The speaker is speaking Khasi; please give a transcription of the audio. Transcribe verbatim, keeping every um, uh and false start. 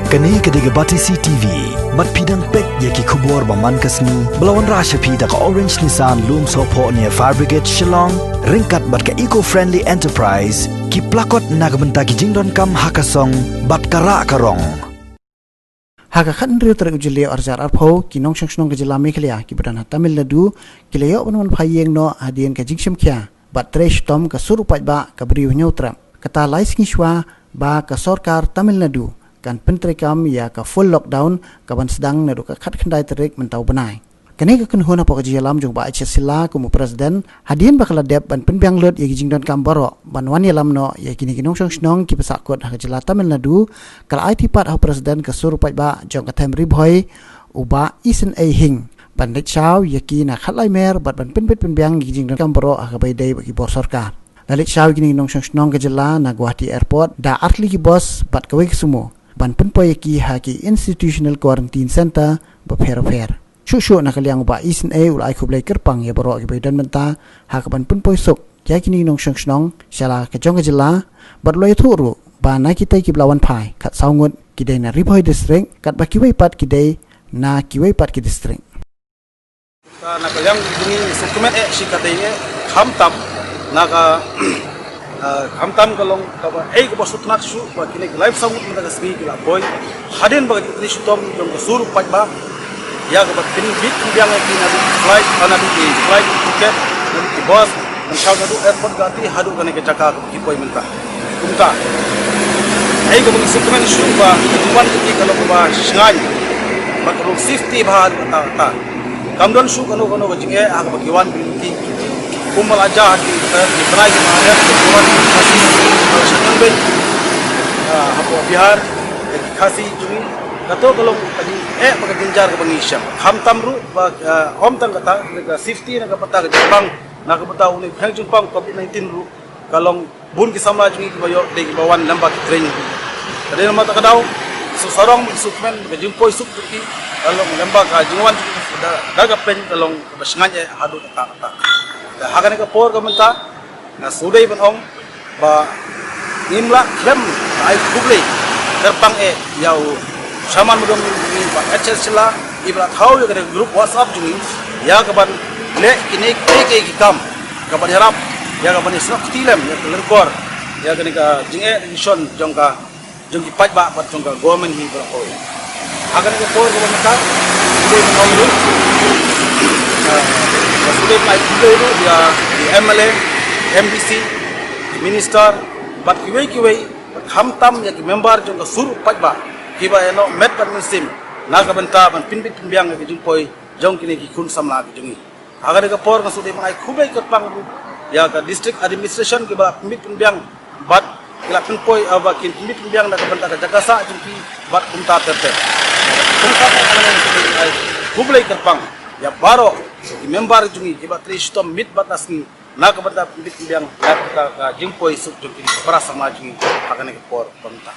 Kane ka dei ka Batesi T V. Bad phi dang peit ïa ki khubor ba man ka sngi ba la wanrah sha phi da ka Orange Nissan Lumsohphoh near Fire Brigade Shillong, ryngkat bad ka Eco Friendly Enterprise, ki plakot na ka bynta ki jingdonkam ha ka song bad ka rah ka rong. Ha ka khathynriew tarik u Jylliew arhajar arphew, ki nongshong shnong ka jylla Meghalaya kiba don ha Tamil Nadu ki la ïoh ban wan phai ïing noh hadien ka jingshim khia bad trei shitom ka sur u paidbah ka Bri u Hynñiewtrep. Kata lai sngi shuwa ba ka sorkar Tamil Nadu kan pyntreikam ïa ka full lockdown kaban sdang naduh ka khatkhyndai tarik mynta u bnai. Kane ka kynhun hapoh ka jingïalam jong u Bah H S Shylla kum u president, hadien ba ka la dep ban pynbiang lut ïa ki jingdonkam baroh ban wan ïalam noh ïa kine ki nongshong shnong kiba sahkut ha ka jylla Tamil Nadu, ka la aiti pat ha u president ka sur u paidbah jong ka them Ri Bhoi, u Bah Isynei Hing, ban leit shaw ïa ki na khatlai mer bad ban pynbit pynbiang ïa ki jingdonkam baroh ha kaba ïadei bad ki bor sorkar. La leit shaw ïa kine ki nongshong shnong ka jylla na Guwahati Airport da artylli ki bos bad kawei ka sumo ban pynpoi ïa ki ha ki Institutional Quarantine Centre bapher bapher. Shuh shuh na ka liang u Bah Isynei u la ai khublei kyrpang ïa baroh kiba ïadon bynta ha kaban pynpoi suk ïa kine ki nongshong shnong sha la ka jong ka jylla, bad u la ïathuh ruh ba na kitei kiba la wan phai, khatsaw ngut ki dei na Ri Bhoi District, katba kiwei pat ki dei na kiwei pat ki district. Ta na ka liang jong ngi sngewkmen eh shi katei eh, khamtam na ka, ah, khamtam ka long kaba ei kaba sngewtynnat shuh ba kine ki laiphew saw ngut mynta ka sngi ki la poi hadien ba ka jingtrei shitom jong ka sur u paidbah ïa kaba pynbit pynbiang ïa ki naduh flight, ah, naduh ki flight ticket, naduh ki bus, naduh airport Guwahati haduh kane ka jaka kaba ki poi mynta. Kumta ei kaba ngi sngewkmen shuh ba ka jingwan jong ki ka long kaba shngaiñ bad ka long safety bha haduh katta katta. Kam don shuh kano kano ka jingeh ha kaba ki wan bad ki, kumba la jia ha ki, eh, ki bnai ki ba la dep, ki wan ki Khasi ha ka shnong Beng, ah, hapoh Bihar, eh, ki Khasi jong ngi. Kato ka long ka jingeh bad ka jynjar kaba ngi shem. Khamtam ruh ba, eh, ym tang kata, ka safety na ka bynta ka jingpang, na ka bynta une u bheng jingpang covid nineteen ruh ka long bun ki samla jong ngi kiba ïoh dei kiba wan lyngba ki train. Ka dei namar kata ka daw, shu sarong, shu kmen ka jingpoi suk jong ki, ka long lyngba ka jingwan jong ki da, da ka peng ka long kaba shngaiñ eh haduh katta katta. Te ha kane ka por ka mynta nga shu dei ban ong ba ngim lah khlem ai khublei kyrpang eh ïa u Shaman Mudong jong ngi Bah H S Shylla, iba la thaw ïa ka group WhatsApp jong ngi ïa kaban leh kine kiei kiei ki kam kaban ïarap ïa kaban ïasnoh kti lem ïa ka lyngkor ïa kane ka jingeh jingshon jong ka, jong ki paidbah bad jong ka government hi baroh kawei. Ha kane ka por kaba mynta, ki dei ban ong ruh, ah, ka shu dei ban ai khublei ruh ïa ki M L A, M D C, ki minister bad kiwei kiwei, bad khamtam ïa ki member jong ka sur u paidbah kiba ïehnoh met bad mynsiem na ka bynta ban pynbit pynbiang ïa ka jingpoi jong kine ki khun samla ki jong ngi. Ha kane ka por nga shu dei ban ai khublei kyrpang ruh ïa ka district administration kiba la pynbit pynbiang bad ki la pynpoi, ah, ba kin pynbit pynbiang na ka bynta ka jaka sah jong ki bad kumta ter ter. Kumta ter ter nga shu dei ban ai khublei kyrpang ïa baroh ki member jong ngi kiba trei shitom miet bad la sngi na ka bynta pynbit pynbiang na ka bynta ka jingpoi suk jong ki para samla jong ngi ha kane ka por ba mynta.